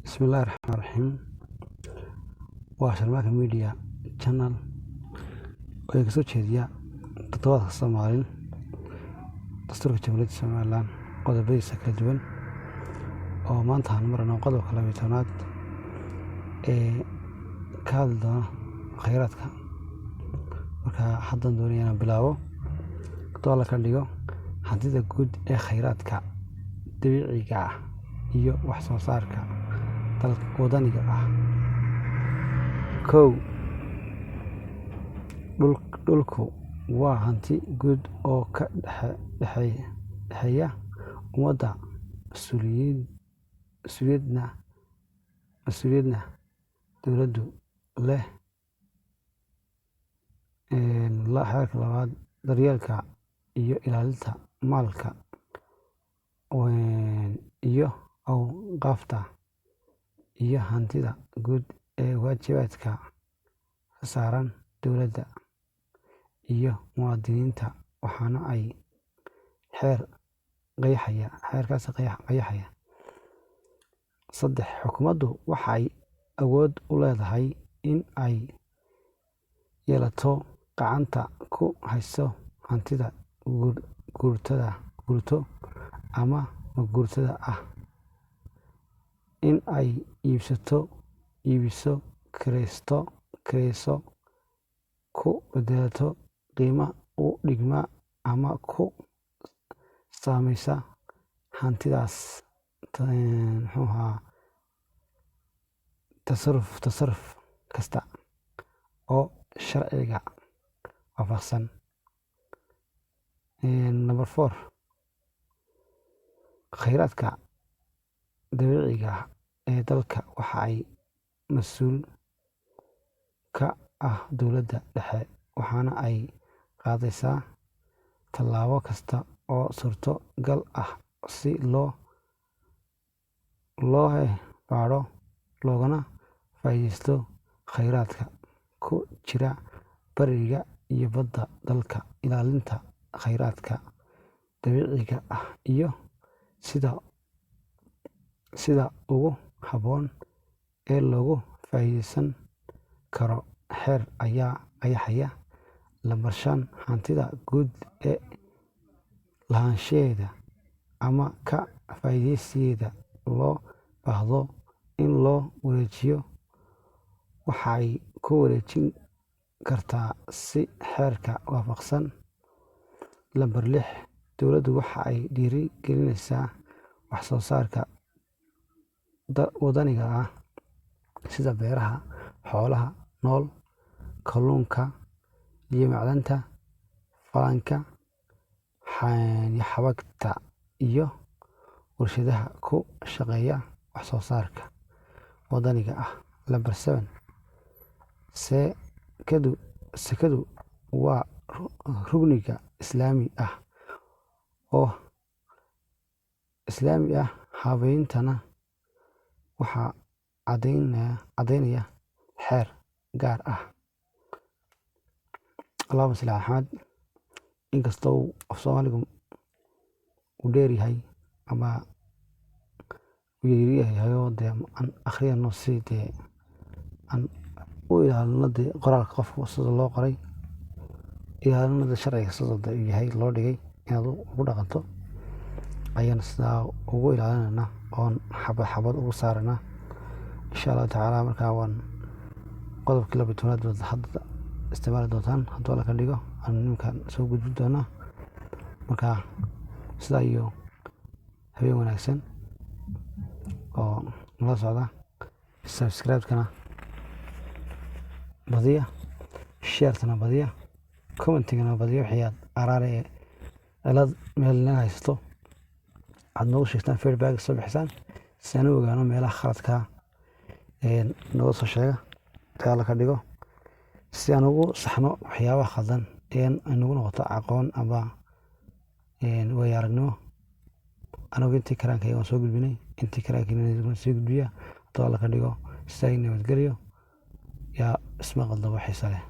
Bismillahi Raxmaani Raxiim. Waa Sharmaarke Media Channel oo kasoo jeediya toddobaad kasta maalin dastuurka Jamhuuriyadda Somaliland qodobadiisa kala duwan, oo maanta aan marano qodobka 12aad ee ka hadli doona kheyraadka. Marka haddaan doonaya inaan bilaabo, hadduu Alla ka dhigo, hantida guud ee kheyraadka dabiiciga ah iyo wax soo saarka wadaniga ah. Kow, dhulku waa hanti guud oo ka dhexeeya ummadda, mas'uuliyadna dowladdu leh. Xeerka labaad, daryeelka iyo ilaalinta maalka iyo awqaafta iyo hantida guud ee waajibaadka ka saaran dowladda iyo muwaadiniinta, waxaana ay xeer qeexaya, xeerkaas qeexaya. Saddex, xukuumaddu waxay awood u leedahay in ay yeelato, gacanta ku hayso hantida guurtada, guurto ama maguurtada ah, in ay iibsato, iibiso, kireysto, kireyso, ku bedelato qiimo u dhigma ama ku saameysa hantidaas, muxuu ahaa, tasarruf kasta oo sharciga waafaqsan. Number four, kheyraadka dabiiciga ah ee dalka waxa ay mas'uul ka ah dowladda dhexe, waxaana ay qaadaysaa tallaabo kasta oo suurto gal ah si loo baadho loogana faa'iidaysto kheyraadka ku jira bariga iyo badda dalka. Ilaalinta kheyraadka dabiiciga ah iyo sida ugu habboon ee loogu faa'iidaysan karo xeer ayaa qeexaya. Lambar shan, hantida guud ee lahaanshaheeda ama ka faa'iidaysigeeda loo baahdo in loo wareejiyo, waxay ku wareejin kartaa si xeerka waafaqsan. Lambar lix, dowladdu waxa ay dhiiri gelinaysaa wax soo saarka wadaniga ah sida beeraha, xoolaha nool, kalluunka iyo macdanta, falanka xabagta iyo warshadaha ku shaqeeya wax soo saarka wadaniga ah. Lambar seven, sekadu waa rugniga islaami ah oo islaami ah, habayntana waxaa cadaynaya xeer gaar ah. Allahuma salli ala Maxamed. Inkastoo af Soomaaligu uu dheer yahay ama uu yaryar yahay, oo dee aan akhriyano si dee aan u ilaalino dee qoraalka qofka sida loo qoray, ilaalino sharciga sida uu yahay loo dhigay inaad ugu dhaqanto, ayaan sidaa ugu ilaalinayna oon xabad xabad ugu saarana, insha Allahu tacaala. Markaa waan qodobkii 12aad baad hadda isticmaali doontaan, hadduu Alla ka dhigo, aan nimankan soo gudbin doonaa. Markaa sidaa iyo habeen wanaagsan oo nala socda. Subscribe-kana badiya, share-tana badiya, comment-igana badiya. Wixii aad araare ee cilad meel naga haysato aad noogu sheegtaan, feedback soo bixisaan si aan u ogaano meelaha khaladka ee nooga soo sheega, haddii Alla ka dhigo, si aan ugu saxno waxyaabaha khaldan ee ay nagu noqoto aqoon ama waayo aragnimo. Anagu intii karaankayga waan soo gudbinay, intii karaankiina sii gudbiya, hadduu Alla ka dhigo. Sidaa nabadgelyo yaa ismaqal dabo xiisa leh.